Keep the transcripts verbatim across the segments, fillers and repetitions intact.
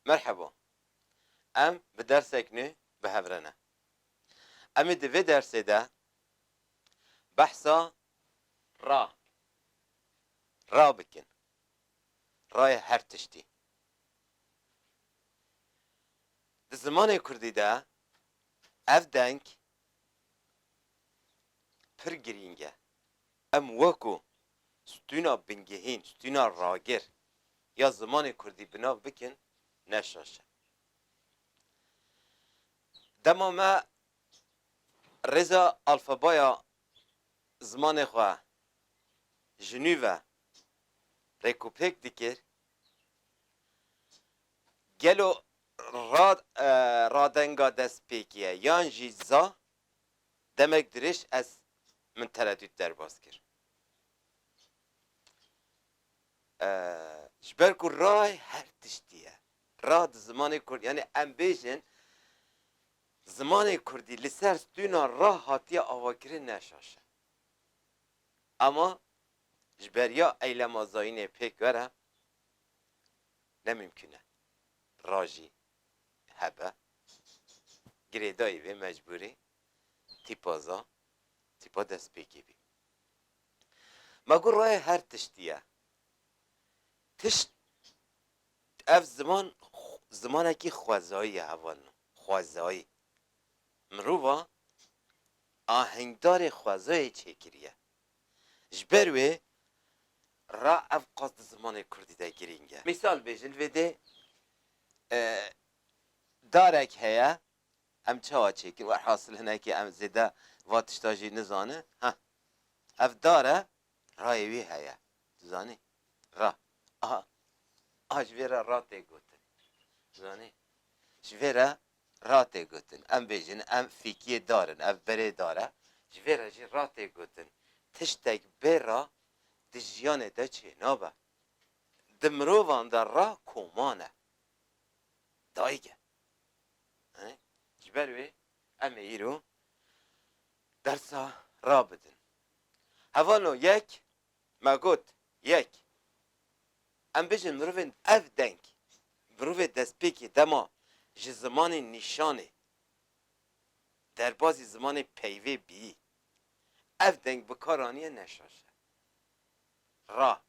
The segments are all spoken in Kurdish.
Merheba. Em bi dersek nû bi hev re ne. Em ê di vê dersê de behsa ra, ra bikin. Rayê her tiştî. Di zimanê kurdî de ev deng pir girîng e. Em wekû stûna bingehîn, stûna ragir ya zimanê kurdî bi nav bikin, ne şaş e. Dema me rêza alfabaya zimanê xwe ji nû ve rêkûpêk dikir, gelo ra-, e, radenga destpêkê ye yan jî za demek dirêj ez min teredût derbas kir. E, ji ber ku ray her tiştî ye. Ra di zimanê kurd, yani em bêjin, zimanê kurdî li ser stûna ra hatiye avakirin ne şaş e. Ama ji beriya eylema zayînê pêk were, ne mimkûn e. Ra jî hebe. Girêdayî vê mecbûrî tîpa za, tîpa destpêkê bî. Me got rayê her tiştî ye. Tişt, ev ziman, zimanekî xwezayî ye hevalno. Xwezayî. Mirova ahengdarê xwezayê çêkiriye. Ji ber wê ra ev qas di zimanê kurdî de girîng e. Mîsal bêjin, vê dê, e, darek heye, em çawa çêkin? Werhasil hinekî em zêde va tişta jî nizane. Heh. Ev dar e, rayê wî heye. Tu zanî? Ra. Aha. Aha, ji vê re ra tê gotin. Tu zanî? Ji vê re ra tê gotin. Em bêjin, em fîkiyê dar in, ev berê dar e. Ji vê re jî ra tê gotin. Tiştek bê ra di jiyanê de çênabe. Di mirovan de ra koman e. Dayik e. He? Ji ber wê em ê îro dersa ra bidin. Hevalno, yek, me got, yek. Em bêjin mirovên ev deng, mirovê destpêkê dema ji zimanê nîşanê, derbazî zimanê peyvê bîyî, ev deng bi kar aniye ne şaş e. Ra,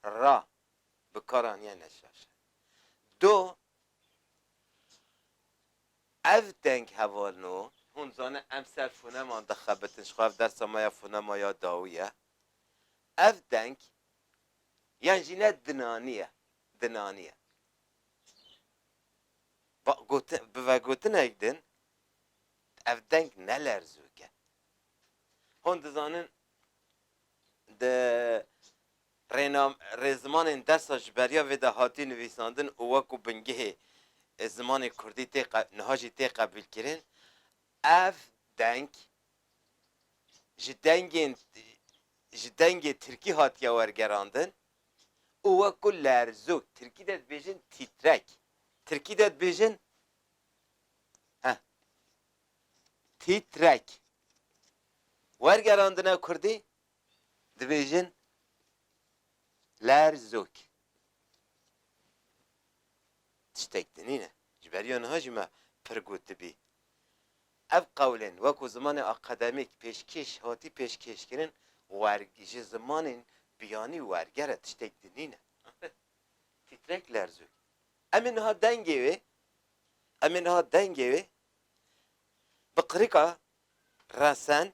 ra bi kar aniye ne şaş e. Do, ev deng hevalno, hûn zanin em ser foneman dixebitin, ji xwe ev dersa me ya fonema ya dawî ye. Ev deng, yan jî ne dinanî ye, dinanî ye. Ba-, gotin, bi vegotinek din, ev deng ne lerzok e. Hûn dizanin, di rênam-, rêzimanên dersa ji beriya vê de hatî nivîsandin û wekû bingehê, e, zimanê kurdî tê qe-, niha jî tê qebûlkirin, ev deng ji dengên, ji dengê tirkî hatiye wergerandin û wekû lerzok, tirkî de dibêjin titrek. Tirkî de dibêjin, heh, titrek. Wergerandine kurdî, dibêjin lerzok. Tiştek din nîne. Ji beriya niha jî me pir gotibî. Ev qewlên wekû zimanê akademîk pêşkêş hatî pêşkêşkirin, wer-, ji zimanên biyanî werger e, tiştek din nîne. Titrek lerzok. Em ê niha dengê wê, em ê niha dengê wê bi qirika resen,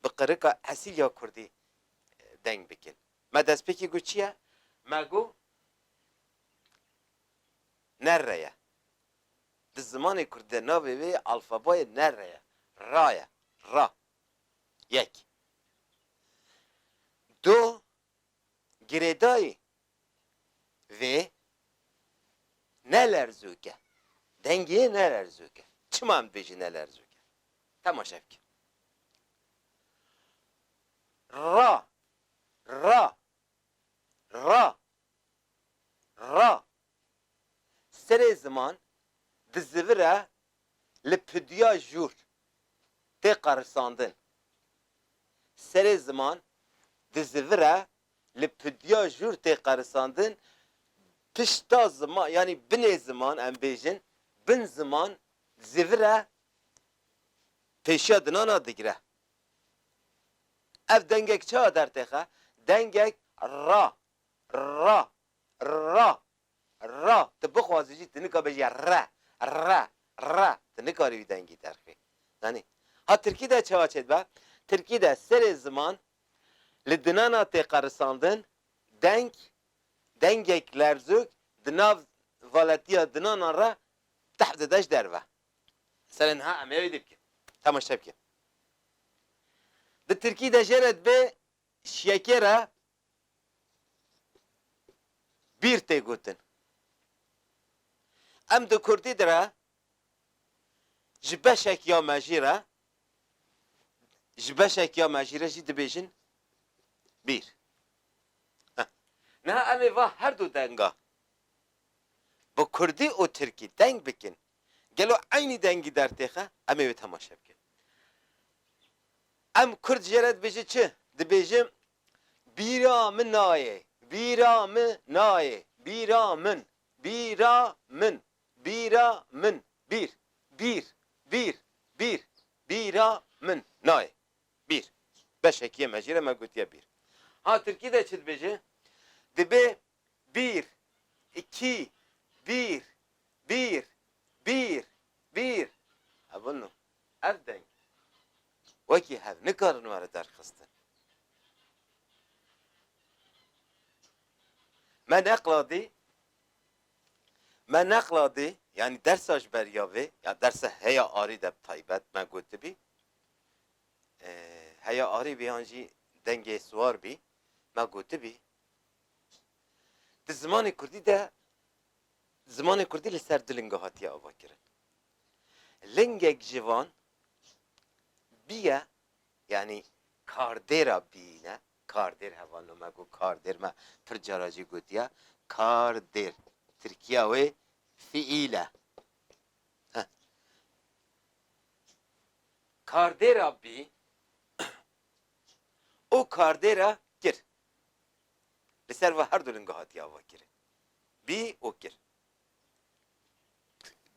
bi qirika esîl ya kurdî, e, deng bikin. Me destpêkê got çi ye? Me got nerre ye. Di zimanê kurdî de navê wê alfabayê nerre ye. Ra ye. Ra. Yek. Do, girêdayî vê ne lerzok e. Dengê ne lerzok e. Çima em dibêjin ne lerzok e? Temaşe bikin. Ra, ra, ra, ra. Serê ziman di zivire li pidiya jûr tê qerisandin. Serê ziman di zivire li pidiya jûr tê qerisandin. pişta ziman, yanî binê ziman, em bêjin, bin ziman zivire pêşiya dinana digire. Ev dengek çawa dertêxe? Dengek ra, ra, ra, ra. Tu bixwazî jî tu nika bêjî re, re, re. Tu nikarî wî dengî derxî. Zanî? Ha tirkî de çawa çêdibe? Tirkî de serê ziman li dinana tê qerisandin, deng, dengek lerzûk di nav valetiya dinanan re teh dide ji derve. Serê niha em ê wê dê bikin. Temaşe bikin. Di tirkî de jê re dibê şiyekê re bîr tê gotin. Em di kurdî de re ji beşek ya me jî re, ji beşek ya me jî re jî dibêjin bîr. Heh. Niha em ê va her du denga bi kurdî û tirkî deng bikin. Gelo eynî dengî dertêxe? Em ê wê temaşe bikin. Em kurd jê re dibêje çi? Dibêje bîra min nayê, bîra min nayê, bîra min, bîra min, bîra min, bîr, bîr, bîr, bîr, bîra min nayê. Bîr. Beşekî ye me jî re me gotiye bîr. Ha tirkî de çi dibêje? Dibê bîr, ikî, bîr, bîr, bîr, bîr. Hebûn ev deng wekî hev nikarin were derxistin. Me neqladî, me neqladî, yanî dersa ji beriya vê, ya dersa heya arî de bi taybet me gotibî, e, heya arî bî yan jî dengê siwar bî, me gotibî, di zimanê kurdî de, zimanê kurdî li ser du linga hatiye avakirin. Lingek ji van bî ye, yanî kardêra bî ne, kardêr hevalno me got kardêr, me pir cara jî gotiye, kardêr, tirkiya wê fiîl e. Heh. Kardêra bî û kardêra kir. Li ser ve her du linga hatiye avakirin. Bî û kir.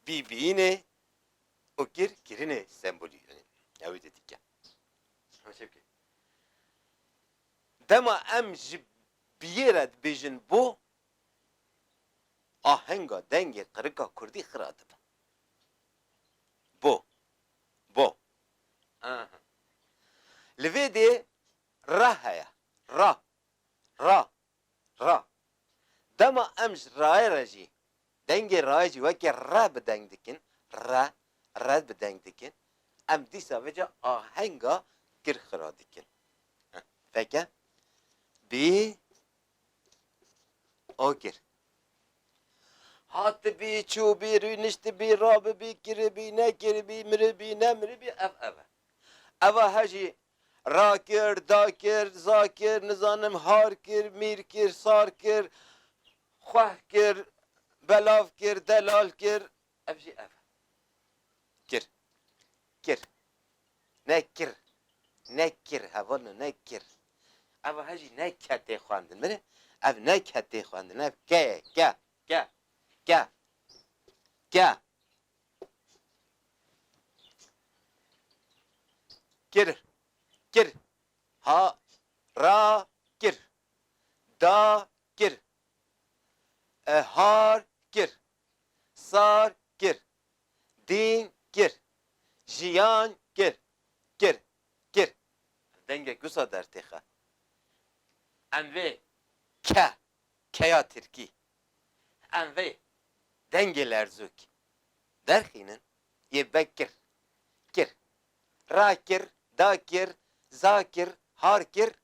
Bî bîyînê û kir kirinê sembolî. Yanî, ew ê dîtike. Ew çi bike? Dema em ji biyê re dibêjin bo, ahenga dengê qirika kurdî xira dibe. Bo. Bo. Aha. Li vê dê ra heye. Ra. Ra. Ra. Dema em ji rayê re jî, dengê rayê jî weke re bi deng dikin, re, re bi deng dikin, em dîsa vêca ahenga kir xira dikin. Heh, feke? Bî, o kir. Hatibî, çûbî, rûniştibî, rabibî, kiribî, nekiribî, miribî, nemiribî, ev, ev e. Eva he jî rakir, dakir, zakir, nizanim, har kir, mîr kir, sar kir, xweh kir, belav kir, delal kir. Ev jî ev e. Kir. Kir. Ne kir. Ne kir. Hevalno ne kir. Ev he jî ne ke tê xwendin. Binê ev ne ke tê xwendin. Ev ke ye. Ke. Ke. Ke. Ke. Kir. Kir. Ha. Ra. Kir. Da. Kir. E, har kir. Sar kir. Dîn kir. Jiyan kir. Kir. Kir. Dengek wisa dertêxe. Em vê ke, keya tirkî. Em vê dengê lerzûk derxînin. Yê be kir. Kir. Ra kir, da kir, za kir, har kir.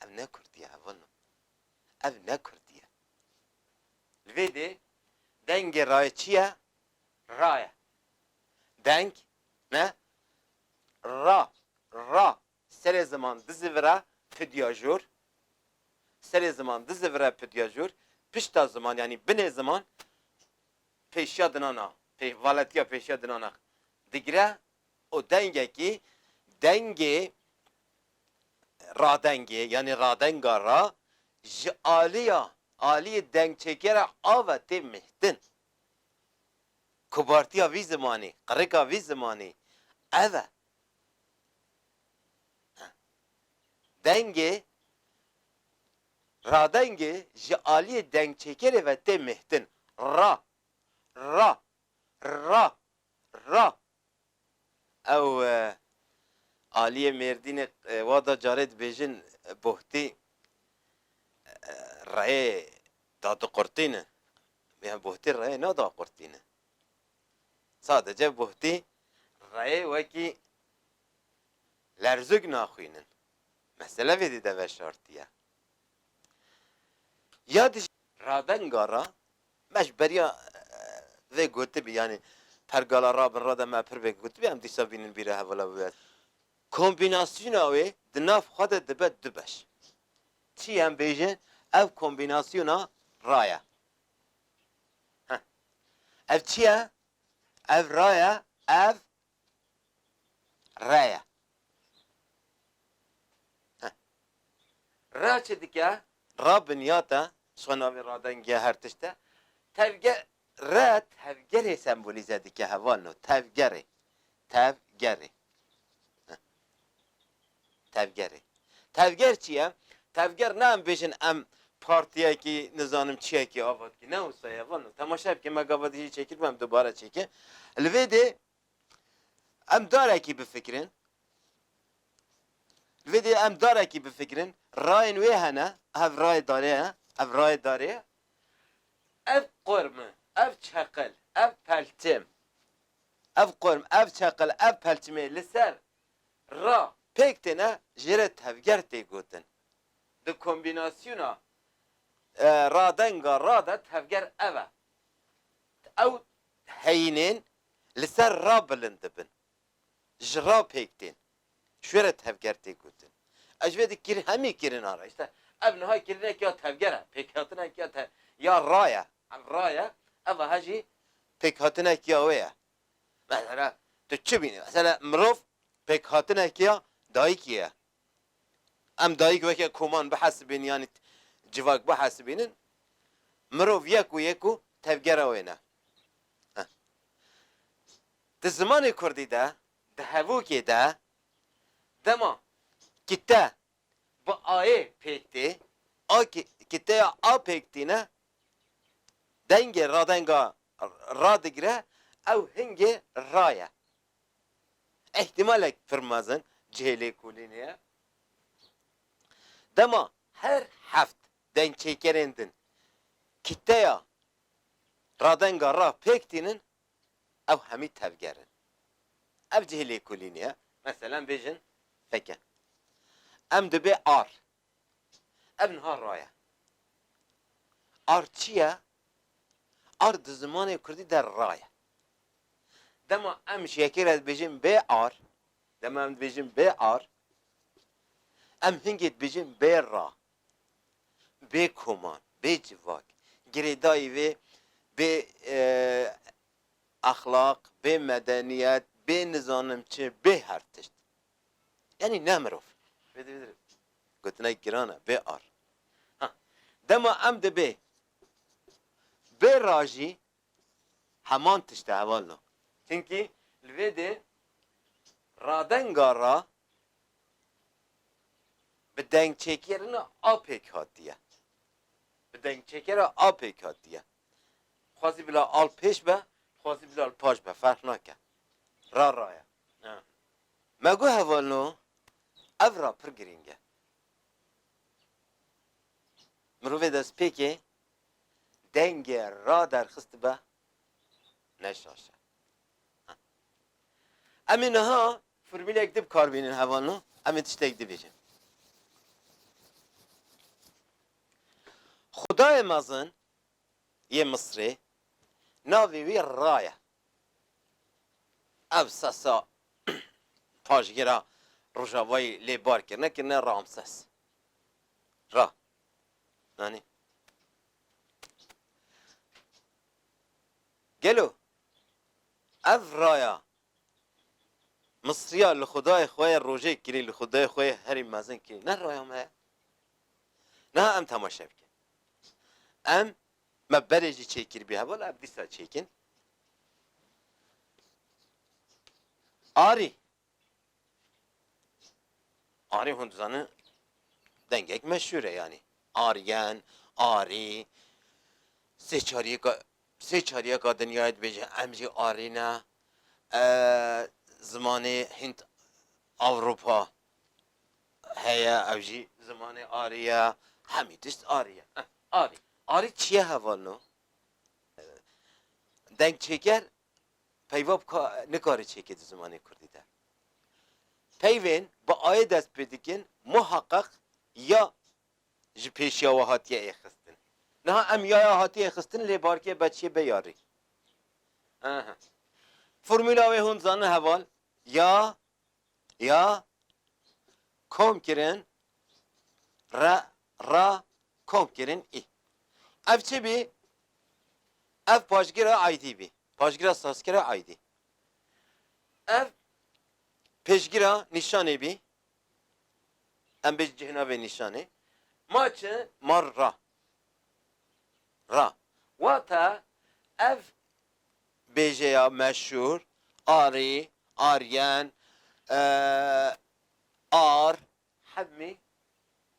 Ev ne kurdî ye, hevalno. Ev ne kurdî ye. Li vê dê dengê rayê çi ye? Ra ye. Deng, ne? Ra, ra. Serê ziman dizivire pidiya jor. Serê ziman dizivire pidiya jor. Pişta ziman, yanî binê ziman pêşiya dinana, pê-, valetiya pêşiya dinana digire û dengekî, dengê radengê, yanî radenga ra ji aliya aliyê dengçêkera a ve tê mihtin. Kubartiya vî zimanî, qirika vî zimanî ev e. Dengê, radengê ji aliyê dengçêkerê ve tê mihtin. Ra, ra, ra, ra. Ew, e, aliyê Mêrdînê, e, wa da carê dibêjin, e, bohtî, e, reyê dadiqurtîne. Ya bohtî reyê nadaqurtîne. Sadece bohtî reyê wekî lerzûk naxwînin. Mesele vê dî de veşartiye. Ya dij radenga ra, me ji beriya, e, vê gotibî, yanî pergala rabin ra de me pir vê gotibî, em dîsa bînin bîra hevala bibe. Kombînasyona wê di nav xwe de dibe du beş. Çi em bêjin, ev kombînasyona ra ye. Heh. Ev çi ye? Ev ra ye, ev re ye. Heh. Ra çi dike? Ra binyat e, ji xwe navê radengiya her tişt e. Tevge-, re tevgerê sembolîze dike hevalno. Tevgerê. Tevgerê. Heh. Tevgerê. Tevger çi ye? Tevger ne em bêjin em partiyekî, nizanim çiyekî ava dikî. Ne wisa ye, hevalno. Temaşe bike, me gava dijî çêkir, em dubare çêke. Li vê dê em darekî bifikirin. Li vê dê em darekî bifikirin. Rayên wê hene. Ev rayê darê ye. Ev rayê darê ye. Ev qurm e, ev çeqil, ev pelçim. Ev qurm, ev çeqil, ev pelçimê li ser ra pêk têne, jê re tevger tê gotin. Di kombînasyona, e, radenga ra de tevger ev e. Ew heyînên li ser ra bilind dibin. Ji ra pêk tên. Ji wê re tevger tê gotin. Ez ji vê de kir-, hemî kirina re. Îşte ev niha kirinek ya tevger e. Pêkhatineke ya te-, ya ra ye. Ev ra ye. Ev aha jî pêkhatinek ya wê ye. Mesela tu çi bînî? Mesela mirov pêkhatinek ya dayikê ye. Em dayik weke koman bihesibînin, yanî civak bihesibînin, mirov yek û yek û tevgera wê ne. Heh. Di zimanê kurdî de, di hevokê de, dema kite bi ayê pêk tê, a ki-, kiteya a pêk tîne, dengê radenga ra digire, ew hingê ra ye. Îhtîmalek pir mezin cihê lêkolînê ye. Dema her heft dengçêkerên din kiteya radenga ra pêk tînin, ew hemî tevger in. Ev cihê lêkolînê ye. Meselen bêjin feke. Em dibê ar. Ev niha ra ye. Ar çi ye? Ar di zimanê kurdî de ra ye. Dema em ji yekê re dibêjin bê ar, dema em dibêjin bê ar, em hingê dibêjin bê ra, bê koman, bê civak. Girêdayî vê bê, e, exlaq, bê medeniyet, bê nizanim çi, bê her tişt. Yanî ne mirov. Vê di-, vê di-, gotinek giran e, bê ar. Ha. Dema em dibê bê ra jî heman tişt e hevalno. Çimkî li vê dê radenga ra bi dengçêkirina a pêk hatiye. Bi dengçêkera a pêk hatiye. Xwazî bila al pêş be, xwazî bila al paş be, ferq nake. Ra ra ye. Ha. Me got hevalno, ev ra pir girîng e. Mirovê destpêkê dengê ra derxistibe, ne şaş e. Em ê niha formûlek di bi kar bînin hevalno, em ê tiştek di bêjin. Xwedayê mezin yê Misrê, navê wî Ra ye. Ev sesa pajgêra Rojavayî lê bar kirine, kirine Ramses. Ra. Yanî. Gelo ev raya Misriya li xwedayê xwe yê rojê kirî, li xwedayê xwe yê herî mezin kirî. Ne raya me ye? Niha em temaşe bikin. Em me berê jî çêkiribî heval, ev dîsa çêkin. Arî. Arî hûn dizanin dengek meşhûr e yanî. Aryen, arî, sê çariyeka, sê çariyeka dinyayê dibêje em jî arî ne. E, zimanê Hint, Ewropa heye, ew jî zimanê arî ye. Hemî tişt arî ye. Eh, arî. Arî çi ye hevalno? Dengçêker peyva bika-, nikare çêke di zimanê kurdî de. Peyvên bi ayê dest pê dikin, muheqeq ya ji pêşiya we hatiye êxistin. Niha em ya ya hatiye êxistin lê barkê be çiyê be yarî. Aha. Formula wê hûn zanin heval. Ya, ya, kom kirin, re, ra, kom kirin, î. Ev çi bî? Ev paşgira aydî bî. Paşgira sazkira aydî. Ev pêşgira nîşanê bî. Em bêj cihna vê nîşanê. Ma çi? Ma ra. Ra. Wata ev bêjeya meşhûr, arî, aryen, e, ar, hemî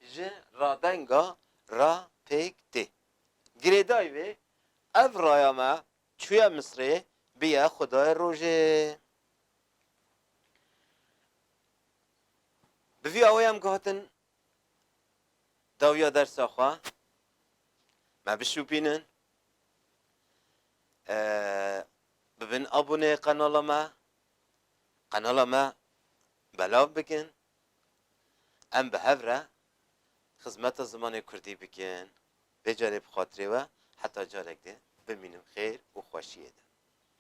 ji radenga ra pêk tê. Girêdayî vê, ev raya me çûye Misrê, biye xwedayê rojê. Bi vî awê em guhatin dawiya dersa xwe. Me bişopînin. Ee, bibin abone qenala me. Qenala me belav bikin. Em bi hev re xizmeta zimanê kurdî bikin. Vê carê bi xatirê we heta carek din bimînin xêr û xweşiyê de.